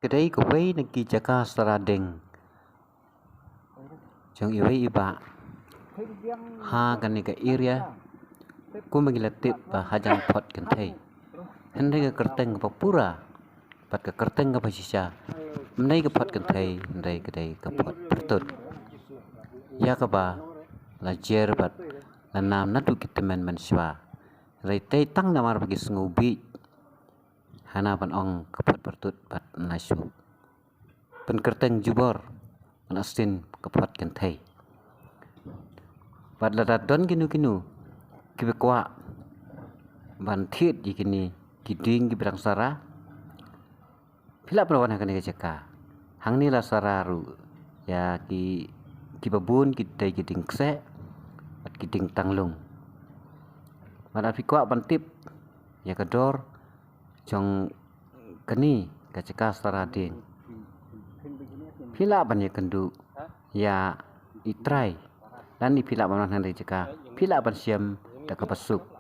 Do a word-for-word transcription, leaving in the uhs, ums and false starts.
Ka dei kawei na ki jaka sara dieng jong iwei i bah ha kane ka area, kumba ngi la tip ba hajan phot kynthei. Hynrei ka kyrteng kaba pura bad ka kyrteng kaba shisha ym dei ka phot kynthei, hynrei ka dei ka phot pyrtut. Ïa kaba la jer bad la nam naduh ki tymmen mynshuwa. Hynrei tei tang namar ba ki sngew bieit hana ban ong ka phot pyrtut bad na shu pynkyrteng jubor ban astin ka phot kynthei. Bad lada don kino kino kiba kwah ban thied ïa kine ki dieng kiba dang sara, phi lah ban wan ha kane ka jaka. Hangne la sara ruh ïa ki, kiba bun ki dei ki dieng kseh bad ki dieng tanglung. Bad lada phi kwah ban tip ïa ka dor jong kane ka jaka sara dieng, phi lah ban ïakynduh ïa i trai, lane phi lah ban wan ha kane ka jaka, phi lah ban shem da kaba suk.